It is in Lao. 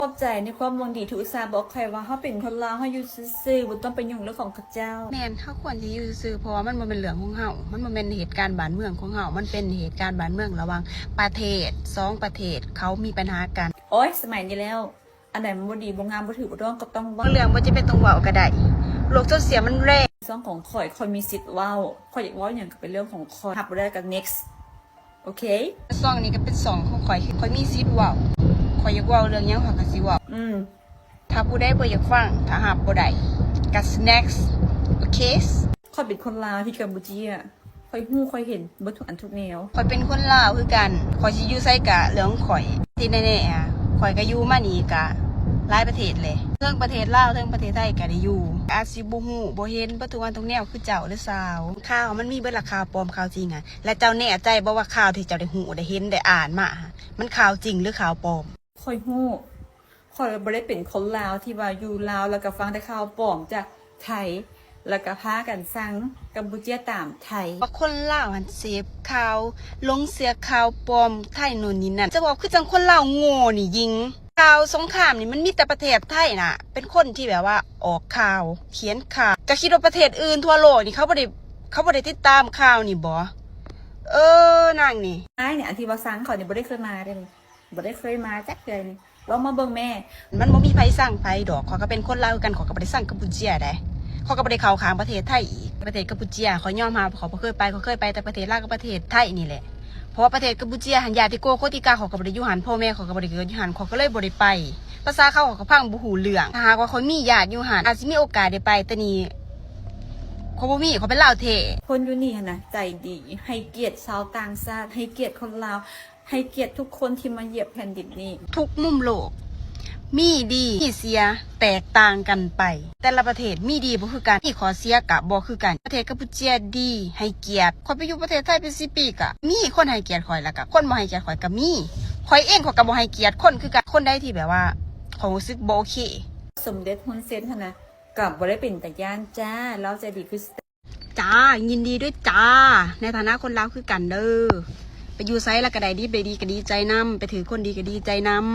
ຂອບໃຈໃນຄວາມຫວັງດີທີ່ອຸດສ່າບອກຂ້ອຍວ່າເຮົາເປັນຄົນລາວ ເຮົາຢູ່ຊື່ໆ ບໍ່ຕ້ອງໄປຫຍຸ້ງເລື່ອງຂອງເຂົາເຈົ້າ. ແມ່ນ, ເຮົາຄວນທີ່ຢູ່ຊື່ໆ ເພາະວ່າມັນບໍ່ແມ່ນເລື່ອງຂອງເຮົາ, ມັນບໍ່ແມ່ນເຫດການບ້ານເມືອງຂອງເຮົາ, ມັນເປັນເຫດການບ້ານເມືອງລະຫວ່າງປະເທດ, ສອງປະເທດເຂົາມີບັນຫາກັນ. ໂອ້ຍ, ສະໄໝນີ້ແລ້ວ ອັນໃດມັນບໍ່ດີ, ບໍ່ງາມ, ບໍ່ຖືກ, ບໍ່ຕ້ອງ, ກໍຕ້ອງເວົ້າ. ເລື່ອງບໍ່ຈຳເປັນຕ້ອງເວົ້າກໍໄດ້. ໂລກໂຊຊຽວມັນແລງ. ຊ່ອງຂອງຂ້ອຍ, ຂ້ອຍມີສິດເວົ້າ. ຂ້ອຍຢາກເວົ້າຫຍັງກໍເປັນເລື່ອງຂອງຂ້ອຍ. ຮັບບໍ່ໄດ້ກໍ next. ໂອເຄ. ຊ່ອງນີ້ກໍເປັນຊ່ອງຂອງຂ້ອຍ, ຂ້ອຍມີສິດເວົ້າ. ຂ້ອຍຢາກເວົ້າເລື່ອງຫຍັງ ຂ້ອຍກໍຊິເວົ້າ. ອືມ. ຖ້າຜູ້ໃດບໍ່ຢາກຟັງ, ຖ້າຮັບບໍ່ໄດ້, ກໍ next. ໂອເຄ. ຂ້ອຍເປັນຄົນລາວທີ່ກຳປູເຈຍ. ຂ້ອຍຮູ້, ຂ້ອຍເຫັນເບິດທຸກອັນທຸກແນວ. ຂ້ອຍເປັນຄົນລາວຄືກັນ. ຂ້ອຍຊິຢູ່ໃສກະເລື່ອງຂອງຂ້ອຍ. ທີ່ແນ່ໆ ຂ້ອຍກະຢູ່ມານີ້ກະຫຼາຍປະເທດແຫຼະ. ເທິງປະເທດລາວ, ເທິງປະເທດໄທກະໄດ້ຢູ່. ອາດຊິບໍ່ຮູ້, ບໍ່ເຫັນເບິດທຸກອັນທຸກແນວຄືເຈົ້າເລີຍສາວ. ຂ່າວມັນມີເບິດລະ, ຂ່າວປອມ, ຂ່າວຈິງອະ. ແລະເຈົ້າແນ່ໃຈບໍ່ວ່າຂ່າວທີ່ເຈົ້າໄດ້ຮູ້, ໄດ້ເຫັນ, ໄດ້ອ່ານມາ, ມັນຂ່າວຈິງ ຫຼື ຂ່າວປອມ? ຂ້ອຍຮູ້. ຂ້ອຍບໍ່ໄດ້ເປັນຄົນລາວທີ່ວ່າຢູ່ລາວແລ້ວກໍຟັງແຕ່ຂ່າວປອມຈາກໄທ ແລ້ວກໍພາກັນຊັງກຳປູເຈຍຕາມໄທ. ວ່າຄົນລາວຫັ້ນເສບຂ່າວ, ຫຼົງເຊື່ອຂ່າວປອມໄທໂນ່ນນີ້ນັ້ນ. ຈະເວົ້າຄືຈັ່ງຄົນລາວໂງ່ນີ້ຍິງ. ຂ່າວສົງຄາມນີ້ມັນມີແຕ່ປະເທດໄທນະ ເປັນຄົນທີ່ແບບວ່າອອກຂ່າວ, ຂຽນຂ່າວ. ເຈົ້າຄິດວ່າປະເທດອື່ນທົ່ວໂລກນີ້ເຂົາບໍ່ໄດ້, ເຂົາບໍ່ໄດ້ຕິດຕາມຂ່າວນີ້ບໍ? ເອີ, ນາງນີ້. ອ້າຍນີ້ ອັນທີ່ວ່າຊັງຂ້ອຍນີ້ບໍ່ໄດ້ເຄີຍມາເດ້. ບໍ່ໄດ້ເຄີຍມາຈັກເທື່ອນີ້. ລອງມາເບິ່ງແມ້. ມັນບໍ່ມີໃຜຊັງໃຜດອກ. ຂ້ອຍກໍເປັນຄົນລາວຄືກັນ, ຂ້ອຍກໍບໍ່ໄດ້ຊັງກຳປູເຈຍໃດ. ຂ້ອຍກໍບໍ່ໄດ້ເຂົ້າຂ້າງປະເທດໄທອີກ. ປະເທດກຳປູເຈຍ ຂ້ອຍຍອມຮັບ, ຂ້ອຍບໍ່ເຄີຍໄປ, ຂ້ອຍເຄີຍໄປແຕ່ປະເທດລາວກັບປະເທດໄທນີ້ແຫຼະ. ເພາະວ່າປະເທດກຳປູເຈຍຫັ້ນ ຍາດຕິໂກໂຄຕິກາ ຂ້ອຍກໍບໍ່ໄດ້ຢູ່ຫັ້ນ, ພໍ່ແມ່ຂ້ອຍກໍບໍ່ໄດ້ເກີດຢູ່ຫັ້ນ, ຂ້ອຍກໍເລີຍບໍ່ໄດ້ໄປ. ພາສາເຂົາ ຂ້ອຍກໍຟັງບໍ່ຮູ້ເລື່ອງ. ຖ້າຫາກວ່າຂ້ອຍມີຍາດຢູ່ຫັ້ນ ອາດຊິມີໂອກາດໄດ້ໄປ, ແຕ່ນີ້ຂ້ອຍບໍ່ມີ, ຂ້ອຍເປັນລາວແທ້. ຄົນຢູ່ນີ້ຫັ້ນນະໃຈດີ, ໃຫ້ກຽດຊາວຕ່າງຊາດ, ໃຫ້ກຽດຄົນລາວ. ໃຫ້ກຽດທຸກຄົນທີ່ມາຢຽບແຜ່ນດິນນີ້. ທຸກມຸມໂລກມີດີມີເສຍແຕກຕ່າງກັນໄປ. ແຕ່ລະປະເທດມີດີບໍ່ຄືກັນ, ມີຂໍ້ເສຍກະບໍ່ຄືກັນ. ປະເທດກຳປູເຈຍດີໃຫ້ກຽດ. ຂ້ອຍໄປຢູ່ປະເທດໄທເປັນສິບປີກະມີຄົນໃຫ້ກຽດຂ້ອຍ, ແລ້ວກະຄົນບໍ່ໃຫ້ກຽດຂ້ອຍກະມີ. ຂ້ອຍເອງຂ້ອຍກະບໍ່ໃຫ້ກຽດຄົນຄືກັນ. ຄົນໃດທີ່ແບບວ່າຂ້ອຍຮູ້ສຶກບໍ່ໂອເຄ. ສົມເດັດຮຸນເຊັນຫັ້ນນະ ກະບໍ່ໄດ້ເປັນຕາຢ້ານຈ້າ, ລາວໃຈດີຄື ຈ້າ, ຍິນດີດ້ວຍຈ້າ. ໃນຖານະຄົນລາວຄືກັນເດີ້. ໄປຢູ່ໃສລະກະໄດ້ດິບໄດ້ດີກະດີໃຈນຳ, ໄປຖືກຄົນດີກະດີໃຈນຳ.